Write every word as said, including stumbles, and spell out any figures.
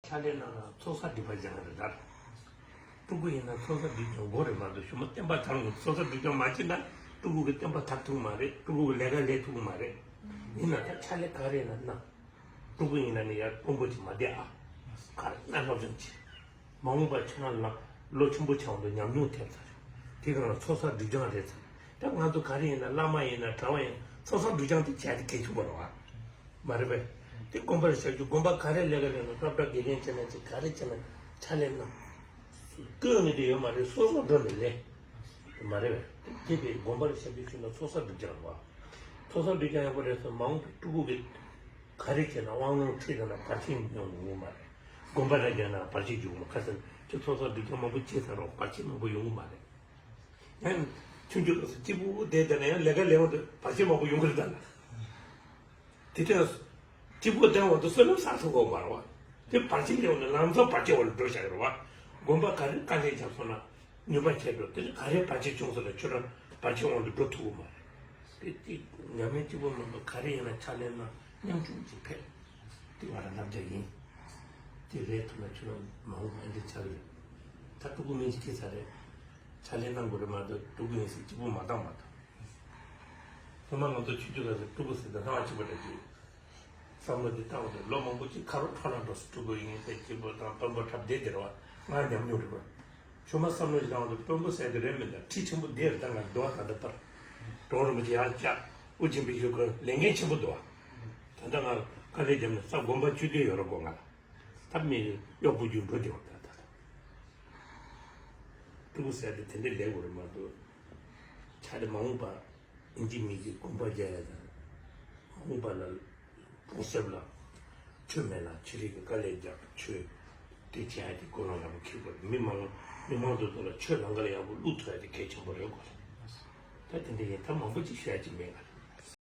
ཕྱག་ལས་གནང་ན་ཚོགས་བསགས་སྒྲིབ་པ་སྦྱང་རེད་ད། སྤྲུལ་སྐུ་ཡིན་ན་ཚོགས་བསགས་སྒྲིབ་སྦྱང་དགོས་རེད་མ་གཏོགས་གཞུག་མ་བསྟན་པ་དར་འོང་ཚོགས་བསགས་སྒྲིབ་སྦྱང་མ་བྱེད་ན་སྤྲུལ་སྐུ་གི་བསྟན་པ་དར་ཐུབ་ཀྱི་མ་རེད། སྤྲུལ་སྐུ་གི་ལས་ཀ་ལས་ཐུབ་ཀྱི་མ་རེད། ཡིན་ན་ད་ཕྱག་ལས་ག་རེ་ཡིན་ན་གནང་། སྤྲུལ་སྐུ་ཡིན་ན་ནི་ཡར་དཔོན་པོ་ཅིག་མ་བསྡད་ཨ། ག་རེ་གནང་སློབ་སྦྱོང་བྱེད། མ་འོངས་པ་ཁྱེད་རང་ལ་ལོ་ཆེན་པོ་ཆགས་འོང་དུས་ཉམས་མྱོང་ཐེབས་ཚར། དེ་གང་ལ་ཚོགས་བསགས་སྒྲིབ་སྦྱང་རེད་ཚར། ད་ང་ཚོ་ག་རེ་ཡིན་ན་བླ་མ་ཡིན་ན་གྲྭ་བ་ཡིན་ན་ཚོགས་བསགས་སྒྲིབ་སྦྱང་དེ་བྱས་ཏེ་གལ་ཆེན་པོ་རེད་བ། མ་རེད་པས། དེ་དགོན་པར་བཞག་རྒྱུ་དགོན་པ་ག་རེ་ལས་ཀ་ལས་ན་སློབ་གྲྭ་དགེ་རྒན་བྱས་ན་ཅིག་ག་རེ་བྱས་ན་ཕྱག་ལས་གནང་། སྐྱོན་ནི་དེ་ཡོད་མ་རེད། སོ་སོ་འགྲོ་ནས་ལས། མ་རེད་པས། དེ་དེ་དགོན་པར་བཞག་རྒྱུ་ཞུས་ན་ཚོགས་བསགས་སྒྲིབ་སྦྱང་རེད་བ། ཚོགས་བསགས་སྒྲིབ་སྦྱང་ཡག་པོ་རེད་ཟེར་མ་འོངས་པའི་སྤྲུལ་སྐུ་གི་ག་རེ་བྱས་ན་དབང་ལུང་ཁྲིད་དང་ན་བར་ཆད་ཡོང་གི་མ་རེད། དགོན་པ་ལ་བརྒྱབ་ན་བར་ཆད་འཇུག་མ་ཁ་སང་ཁྱོད་ཚོགས་བསགས་སྒྲིབ་སྦྱང་མང་པོ་བྱས་ཚར་རོགས་བར་ཆད་མང་པོ་ཡོང་གི་མ་རེད། ཡང་ཆུང་ཆུང་ལ་སོ་གཅིག་པུ་བསྡད་བསྡད་ན་ཡང་ལས་ཀ་ལས་འོང་དུས་བར་ཆད་མང་པོ་ཡོང་གི་རེད་ད་ལ། དེ་དུས་གཅིག་པུ་བསྡད་འོང་དུས་བསོད་ནམས་བསགས་ཐུབ་ཀྱི་མ་རེད་བ། དེ་བར་ཆད་ལས་འོང་དུས་ལམ་སང་བར་ཆད་འོག་ལ་འགྲོ་བཞག་གི་རེད་བ། དགོན་པ་ག་རེ་དཀའ་ལས་བརྒྱབ་སོང་ན། ནུས་པ་ཆེ་འགྲོ་དེ་ནི་ག་རེ་བར་ཆད་བྱུང་སོང་ན་ཁྱོད་རང་བར་ཆད་དབང་དུ་འགྲོ་ཐུབ་ཀྱི་མ་རེད། དེ་དེ་ཉམས་ལེན་གཅིག་པོ་མ་གཏོགས་ག་རེ་ཡིན་ན་ཕྱག་ལེན་ན་ཉམ་ཆུང་ཅིག་ཕེབས། དེ་ང་རང་བསླབ་བྱ་ཡིན། དེ་རེད་ཐུབ་ན་ཁྱོད་རང་མ་འོངས་པ་འདི་ཆགས་ཀྱི་རེད། ད་སྤྲུལ་སྐུ་མིང་ཅིག་ཁྱེར་ཚར་རེད། ཕྱག་ལེན་གནང་དགོས་རེད་མ་གཏོགས་སྤྲུལ་སྐུ་ཡིན་ཟེར་གཅིག་པོ་མ་བཏང་མ་གཏོགས། སྔོན་མ་ང་ཚོ་ཆུང་ཆུང་སྐབས་སུ་སྤྲུལ་སྐུ་ཟེར་དུས་སྣང་བ་སྐྱིད་པོ་འདྲ་ཅིག་བསམ་བློ་འདི་བཏང་བ་དང་ལོ་མང་པོ་ཅིག་ཁ་རོག་འཕྲོ་བརླག་འགྲོ་སྲིད། སྤྲུལ་སྐུ་ཡིན་ཏེ་སྐྱིད་པོ་དང་དཔོན་པོ་འཁྲབ་བསྡད་དེ་རེད་བ། ང་ཉམས་མྱོང་རེད་བ། ཆུང་མ་བསམ་བློ་ཞིག་བཏང་བ་དང་དཔོན་པོ་ཟེར་དེ་རེད་མིན་ད་ཁྲི་ཆེན་པོ་བསྡད་རེད་ད་ང་འདུག་བ། ད་ལྟ་བར་གྲོང་རིན་པོ་ཆེ་ཡར་བཅག་དབུ་ཆེན་པོ་ཞུ་དགོས་ལས་འགན་ཆེན་པོ་འདུག་བ། ད་ལྟ་ང་དཀའ་ལས་བརྒྱབ་ནས་ས་དགོན་པ་བཅུ་བདུན་ཡོད་རེད་གོ་ང་ལ། ད་མི་གཡོག་པོ་རྒྱུག་འགྲོ་བདེ་བ་ད་ད་ད། སྤྲུལ་སྐུ་ཟེར་དེ་དེ་འདྲའི་ལས་དགོས་རེད་མ་གཏོགས། ཆ་དེ་མ་འོངས་པ། ཨིན་ཇི་མི་གི་དགོངས་པ་རྒྱག་ཡ་དང་། མ་འོངས་པ་ལ། གྲོང་གསེབ་ལ། ཆོས་མེད་ལ་ཆོས་རིག་གི་དཀའ་ལས་རྒྱག་ཆོས། དེ་བྱས་ཡ་དེ་ཀུན་སློང་ཡག་པོ་འཁྱེར་དགོས་རེད། མི་མང་མི་མང་ཚོ་ཚོ་ལ་ཆོས་ལམ་ཁ་ལ་ཡག་པོ་བླུག་ཐུབ་ཡ་དེ་གལ་ཆེན་པོ་རེད་དགོས་རེད། ད་དེ་འདྲ་ཡིན་ད་མང་པོ་ཅིག་ཤོད་ཡ་ཅིག་མེད་ག་རེད།